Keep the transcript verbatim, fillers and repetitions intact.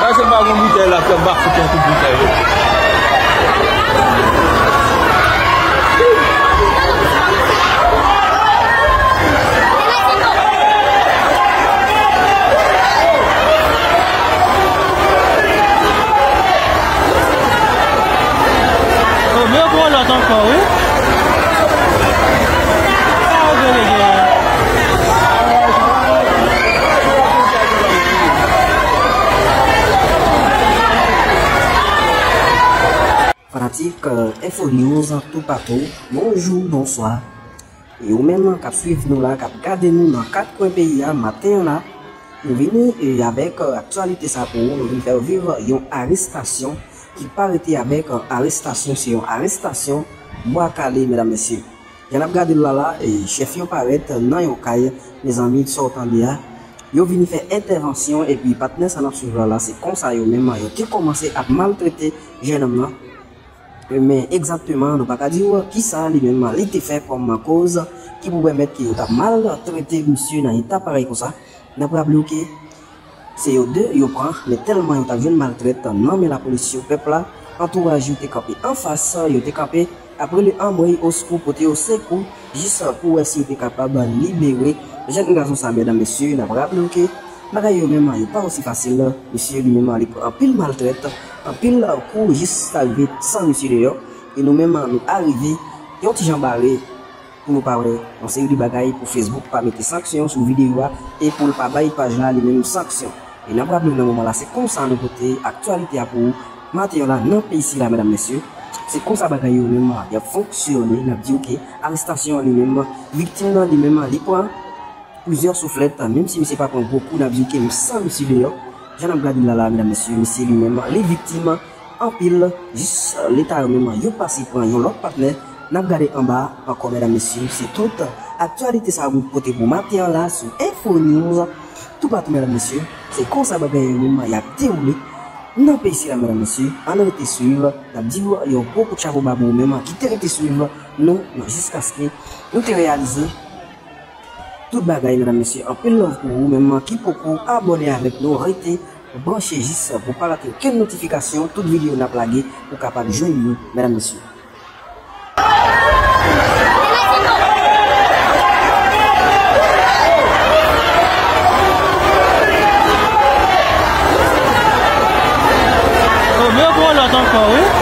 Pase pa gon boutèy la, fè m pa fout yon kout boutèy. Oh, men yon lòt ankò, wi. Sa yo vle gen. Fanatik, euh, Info News toupatou, bonjou, bonswa. E ou menm k ap swiv nou la, k ap gade nou nan kat kwen peyi a, maten an la, nou vini, e, avèk, e, aktyalite sa pou ou, nou vin fè w viv yon arestasyon ki pa rete avèk, e, arestasyon, se yon arestasyon bwa kale, medam, mesye. Jan n ap gade l la la, e, chèf yo parèt nan yon kay, mezanmi, sa w tande a, yo vini fè entèvansyon, epi patnè sa n ap swiv la la, se konsa yo menm, yo te kòmanse ap maltrete jènòm nan. Men egzakteman, nou pa ka di w kisa li menm li te fè kòm koz ki pou pèmèt ke yo t ap maltrete misye nan eta parèy konsa. N ap raple w ke se yo de yo pran, men tèlman yo t ap jwenn maltrèt nan men lapolis yo, pèp la, antouraj yo te kanpe anfas, yo te kanpe ap rele anmwey, oskou, pote yo sekou, jis pou wè si yo te kapab libere jèn gason sa, medam, mesye. N ap raple w ke bagay yo menm yo pa osi fasil. Misye li menm li pran anpil maltrèt, anpil kou, jis ta rive san misye deyò. E nou menm nou arive yon ti jan bare pou nou pa wè yon seri de bagay pou Facebook pa mete sanksyon sou videyo a e pou l pa bay paj la li menm sanksyon. E n ap raple w nan moman la, se konsa nou pote aktyalite a pou ou maten an la nan peyi sila, medam, mesye. Se konsa bagay yo menm y ap fonksyone. N ap di w ke arestasyon an li menm, viktim nan li menm, li pran plizyè souflèt, menm si misye pa pran gwo kou, n ap di w ke m san misye deyò. Jan n ap gade l la la, medam, mesye, misye li menm, li viktim anpil, jis leta yo menm, yo pase pran yon lòt patnè. N ap gade anba ankò, medam, mesye, se tout aktyalite sa a nou pote pou maten an la sou Info News. Toupatou, medam, mesye, se konsa bagay yo menm y ap dewoule nan peyi sila, medam, mesye. Ann rete swiv, n ap di w yon gwo kout chapo ba pou ou menm ki te rete swiv nou, nou jiskaske nou te reyalize tout bagay, medam, mesye. Anpil love pou ou menm ki poko abòne avèk nou, rete branche jis pou pa rate okenn notifikasyon, tout videyo n ap lage, ou kapab jwenn yo, medam, mesye. Oh, men yon lòt ankò, wi.